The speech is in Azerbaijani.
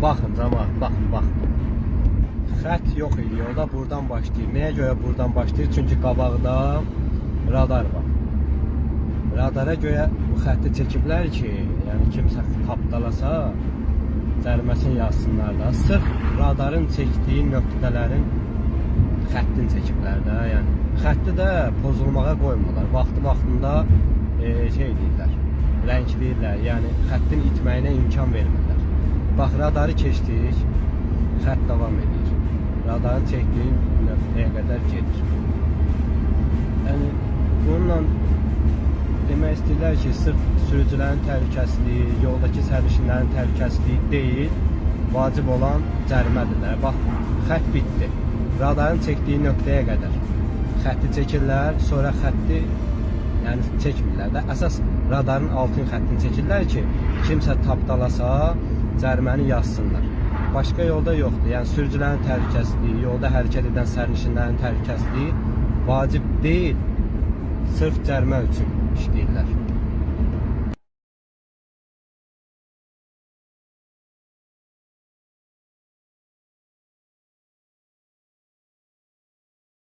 Baxın camaat, baxın, baxın. Xətt yox idi yolda, buradan başlayır. Nəyə görə buradan başlayır? Çünki qabaqda radar var. Radara görə bu xətti çəkiblər ki, yəni kimsə tapdalasa cəriməsini yazsınlar da. Sırf radarın çəkdiyi nöqtələrin xəttini çəkiblər də, yəni xətti də pozulmağa qoymurlar. Vaxtı-vaxtında şey deyirlər, rəngləyirlər. Yəni xəttin itməyinə imkan vermirlər. Bax, radarı keçdik, xətt davam edir. Radarın çəkdiyi nöqtəyə qədər gedir. Yəni bununla demək istəyirlər ki, sırf sürücülərin təhlükəsizliyi, yoldakı sərnişinlərin təhlükəsizliyi deyil, vacib olan cərimədirlər. Bax, xətt bitdi. Radarın çəkdiyi nöqtəyə qədər xətti çəkirlər, sonra xətti yəni çəkmirlər də. Əsas radarın altın xəttini çəkirlər ki, kimsə tapdalasa cəriməni yazsınlar. Başqa yolda yoxdur. Yəni sürücülərin təhlükəsizliyi, yolda hərəkət edən sərnişinlərin təhlükəsizliyi vacib deyil. Sırf cərimə üçün işləyirlər.